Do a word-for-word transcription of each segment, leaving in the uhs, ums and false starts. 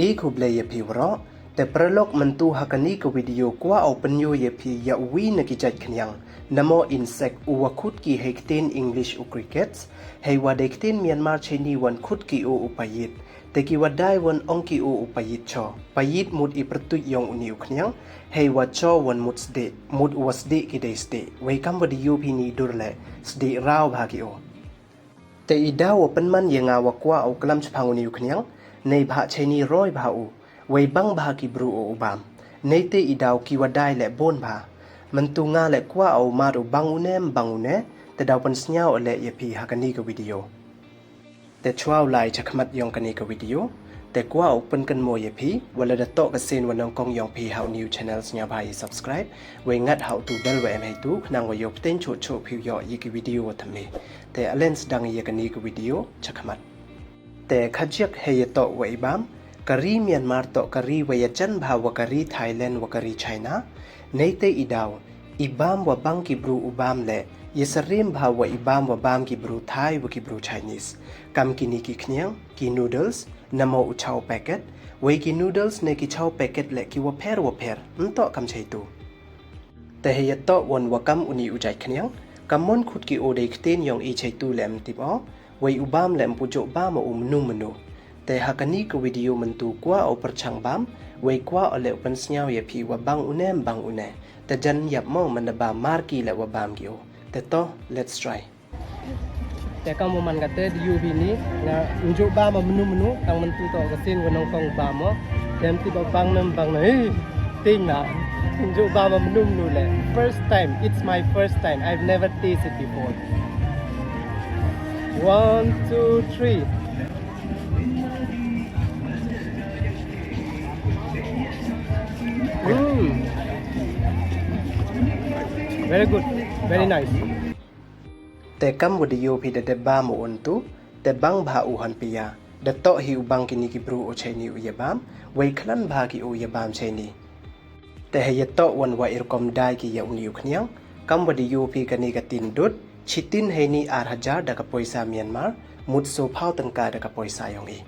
I khublei ya phi waroh, te paralok myntu ha kani ka video kwah o pynyoo ya phi ya uwi na ki jait khñiang, namo insect u wa khot ki hei ktien English u crickets, hei wa dei ktien Myanmar cheini wan khot ki o u payit. Te ki wa dai wan ong ki o u payit cho. Payit mut i pyrtuit yong uni u khñiang, hei wa cho wan mut sdih, mut u wa sdih ki dei sdih. Wei kam wa da yoo phi ni dur le, sdih raw bha ki o. Te i daw wa pynman ya nga wa kwah o klam chaphang uni u khñiang, neibhah cheini roi bha u, wei bang bha ki bru o u bam. Neite i daw ki wa dai le bon bha. Myntu nga le kwah o mad u bang une, bang une, te daw pynsñiaw le ya phi ha kani ka video. Te chwa u lai chakhmat yong kani ka video, te kwah o pynkynmaw ya phi, wa lada toh ka sien wa nyngkong yong phi ha uni u channel, sñiawbha i subscribe, wei ngat ha u tu bell wa em heitu, khnang wa yoh pteng choh choh phi u yoh ya ki video wa thymme. Te alen sdang ya kani ka video chakhmat. Te khajiak hei ya toh wa i bam, ka ri Myanmar toh ka ri wa ya jan bha wa ka ri Thailand wa ka ri China. Neite i daw, i bam wa bang ki bru u bam le, ya sarim bha wa i bam wa bam ki bru Thai wa ki bru Chinese. Kam kini ki khñiang, ki noodles, namo u chow packet, wei ki noodles ne ki chow packet le ki wa pher wa pher, ntoh kam chaitu. Te hei ya toh wan wa kam uni u jait khñiang, kam mon khot ki o dei ktien yong i chaitu le em tip o, wei u bam le em pu jooh bam o u mnu mnu. Te ha kani ka video myntu kwah o pyrchang bam, wei kwah o le u pynsñiaw ya phi wa bang une, bang une. Te jan yap mo man da bam mar ki le wa bam ki o. Te toh, let's try. Te kam u man kate da yoo phi ni, nga nju bam o mnu mnu, tang myntu toh ka sien wa nyngkong bam o. Dem ti ba bang nem bang na, eh, ting na. Nju bam o mnu mnu le. First time, it's my first time. I've never tasted before. One, two, three. Mm. Very good. Very nice. Te kam wa da yoo phi da dep bam o untu, te bang bha u han pia. Da toh hi u bang kini ki bru o cheini u ya bam, wei khlan bha ki o ya bam cheini. Te hei ya toh wan wa i rukom dai ki ya uni u khñiang, kam wa da yoo phi kani ka tin dud, chitin heini ar hajar da ka poisa Myanmar, mut soo phaw tyngka da ka poisa yong i.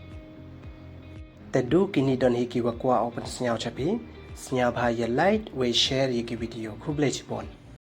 Te du kini don hi ki wa kwah o pynsñiaw cha phi, sñiawbha ya like, wei share ya ki video, khublei chibon.